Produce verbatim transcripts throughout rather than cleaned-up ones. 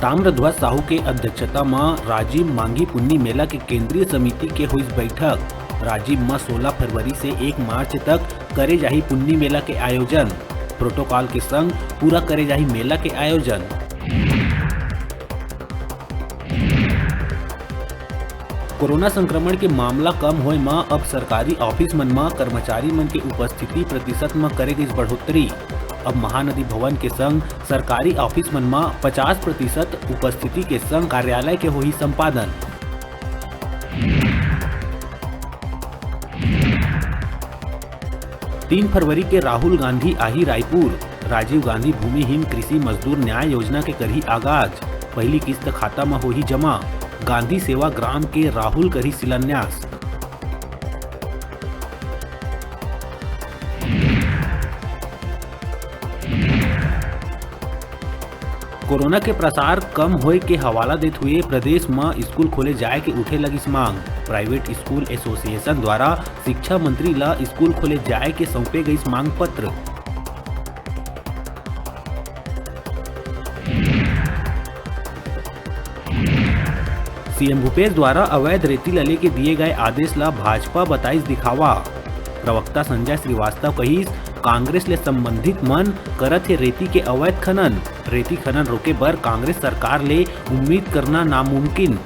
ताम्रध्वज साहू के अध्यक्षता म राजिम मांगी पुन्नी मेला के केंद्रीय समिति के होइस बैठक। राजिम म सोला फरवरी से एक मार्च तक करे जाही पुन्नी मेला के आयोजन। प्रोटोकॉल के संग पूरा करे जाही मेला के आयोजन। कोरोना संक्रमण के मामला कम होए म अब सरकारी ऑफिस मन म कर्मचारी मन के उपस्थिति प्रतिशत म करे गइस बढ़ोतरी। अब महानदी भवन के संग सरकारी ऑफिस मन म पचास प्रतिशत उपस्थिति के संग कार्यालय के होही संपादन। तीन फरवरी के राहुल गांधी आही रायपुर। राजीव गांधी भूमिहीन कृषि मजदूर न्याय योजना के करही आगाज। पहली किस्त खाता म होही जमा। गांधी सेवा ग्राम के राहुल करही शिलान्यास। कोरोना के प्रसार कम होए के हवाला देत हुए प्रदेश म स्कूल खोले जाए के उठे लगिस मांग। प्राइवेट स्कूल एसोसिएशन द्वारा शिक्षा मंत्री ल स्कूल खोले जाए के सौंपे गइस मांग पत्र। सीएम भूपेश द्वारा अवैध रेती ल लेके दिए गए आदेश ल भाजपा बताइस दिखावा। प्रवक्ता संजय श्रीवास्तव कहिस, कांग्रेस ले संबंधित मन करत हे रेती के अवैध खनन। रेती खनन रोके बर कांग्रेस सरकार ले उम्मीद करना नामुमकिन।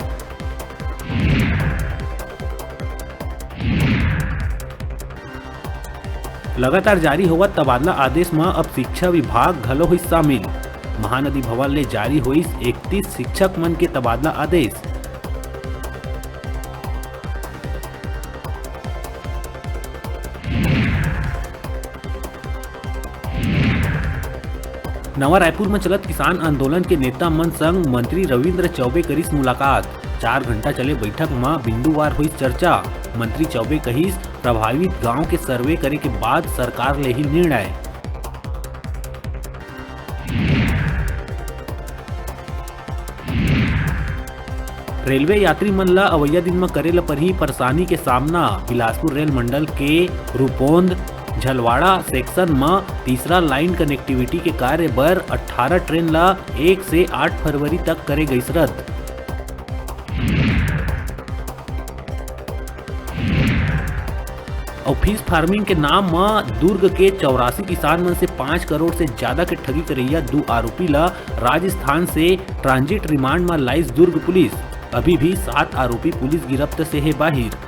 लगातार जारी होवत तबादला आदेश म अब शिक्षा विभाग घलो होइस शामिल। महानदी भवन ले जारी होइस इकतीस शिक्षक मन के तबादला आदेश। नवा रायपुर म चलत किसान आंदोलन के नेता मन संग मंत्री रविंद्र चौबे करिस मुलाकात। चार घंटा चले बैठक म बिंदुवार होइस चर्चा। मंत्री चौबे कहिस, प्रभावित गांव के सर्वे करे के बाद सरकार लेही निर्णय। रेलवे यात्री मन ल अवइया दिन म करे ल परही परेशानी के सामना। बिलासपुर रेल मंडल के रूपोंद झलवाड़ा सेक्शन म तीसरा लाइन कनेक्टिविटी के कार्य बर अट्ठारह ट्रेन ल एक से आठ फरवरी तक करे गइस रद्द। अउ फिश फार्मिंग के नाम म दुर्ग के चौरासी किसान मन से पाँच करोड़ से ज्यादा के ठगी करइया दू आरोपी ल राजस्थान से ट्रांजिट रिमांड म लाइस दुर्ग पुलिस। अभी भी सात आरोपी पुलिस गिरफ्त से हे बाहिर।